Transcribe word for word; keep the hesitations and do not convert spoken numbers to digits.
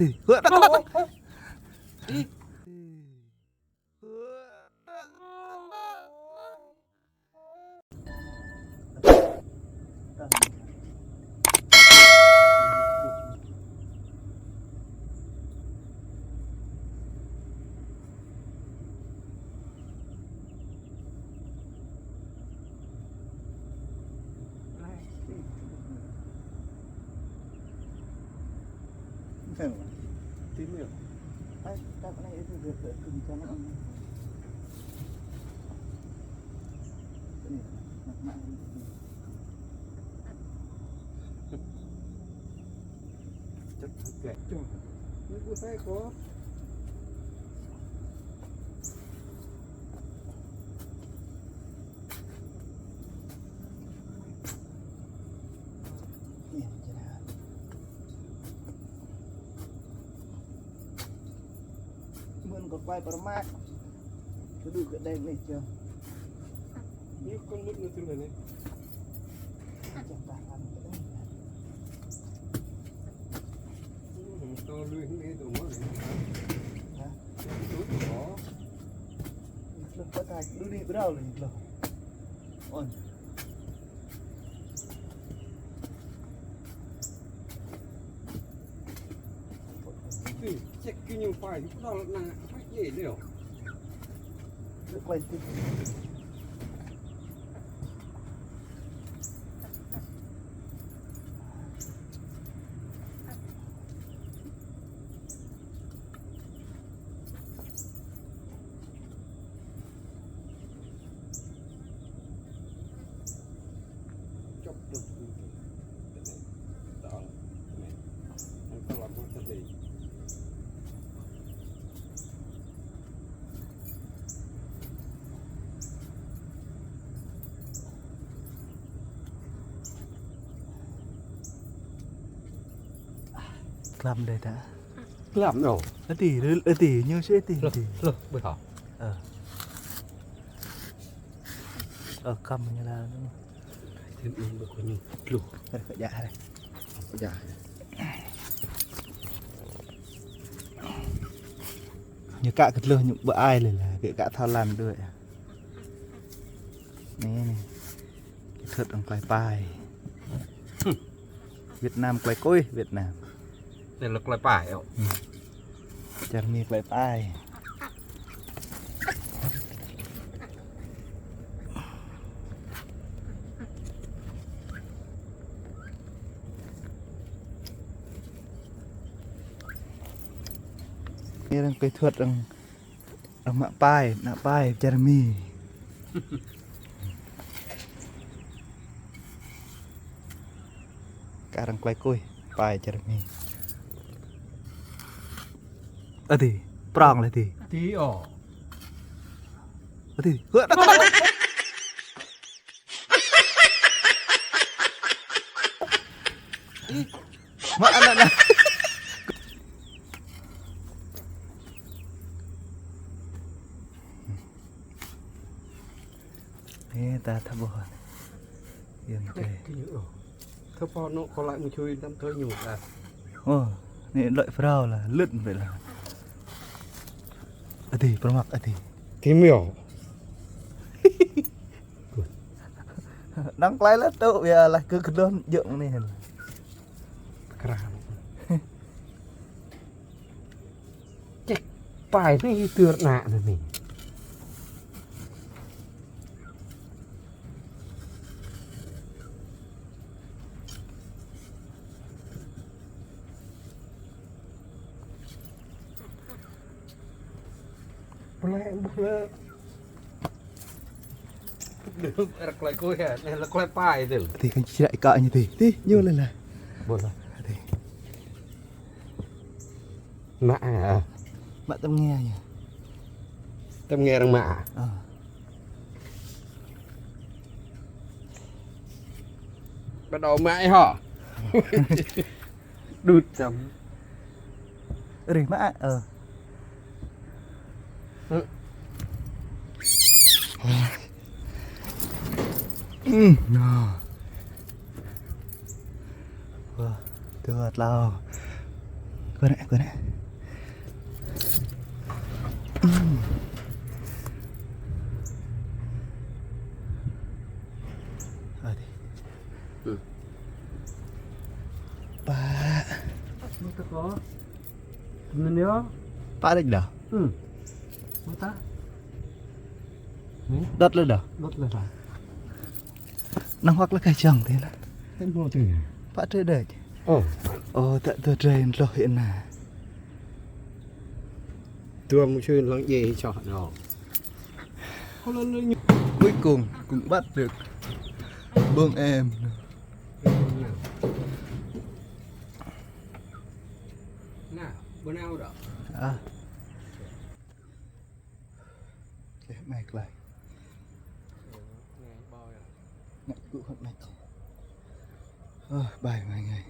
Ih, hơ, tak, tak, tak. Ih. Tim ya? Ai, tak pernah itu dia ke, ke di sana. Ini, nak, nak. Cep, oke. Cep. Ini gue saya kok. Mưn kơ quay per mă. Kơ đu kơ đen anai čơ. Ñu kơ mưn ngă tui anai. Čơ tahan. Ơ, to lui hăng anai tơ mơ̆ anai. Hă? Tui to. Lơ̆m pơtă đu đĭ brao lĕ lơ̆m. Ôn. Ih, ček kơ ñu pai, pơđol anai, apa ye leo. Lĕ klai tih. Čŏk tŭ tŭ tŭ. Tơlơi. Tơlơi. Anŭn kơ lăm mơ̆ tơlơi. Klăm đơi ta. Klăm nô. Ơ tih, ơ tih, ñu sĭt tih. Lơ, tih. Lơ, ƀơi hŏ. Ơ. Ơ, kăm ñu la. Thêm ăn ƀơi kơ ñu. Lơ. Ơ, kơ ja, ơ. Kơ ja. Ñu kă kơ tlưh ñu ƀơi ai lĕ la, kơ kă thâo lăn đuaĭ. Anai, anai. Kỹ thuật ăn klai pai. Việt Nam klai kuih, Việt Nam. Anai lĕ klai pai, ơ. Čar Mi klai pai. Anai arăng kỹ thuật arăng Arăng mă pai, mă pai čar Mi. Kơ arăng klai kuih, pai čar Mi. Ơ tih, prŏng lĕ tih. Tih ôh. Ơ tih, hơ, tak, tak, tak. Ih. Mă anŭn, anŭn. Ê, ta thâo ƀuh. Yơ̆ng čê. Thâo pô nô kơ lăi mơ̆ čui đăm thâo ñu ta. Ơ, anai lăi phrâo la, lŭt ƀĕ la. Adih, pơmăk adih. Tim yơh. Đang klai la tŭ, ya lah kơ kơdon jơ̆ng anai. Kram. Ček pai anai tơr ană anai. Plek ƀuh lĕ. Lĕ klai kuih hă, anai lĕ klai pai tih. Tih kăn črăk ika ñu tih. Tih, ñu lĕ lah. Ƀuh lah. Tih. Mă hă? Mă tơm nge ñu. Tơm nge arăng mă hă? Ơ. Bắt đầu mă hă? Đut tăm. Rih mă, ơ. Ơ. Ưm, nô. Wah, tơlơi tlâo. Kơ anai Kơ anai. Ưm. Ơ, adih. Ưm. Pă. Mơ̆ tơ̆ kơ. Mơ̆n yơh. Pă đĕč đah. Ưm. Mơ̆ tơ̆. Đŏt lĕ đah. Đŏt lĕ đah. Năng hoặc là cái chăng thế nè. Tem hô thế. Pă tơ̆ đĕč. Ơ. Ơ, tơ̆ tơ̆ drei hloh hĭ anai. Tua mŭt čư̆ lăng djai čoh nao. Cuối cùng cũng bắt được Bông Em. Nè, bơnao đah. Ơ. Ơ, mai klaih. Ơ, mai klaih. Ơ, bai mai ngai.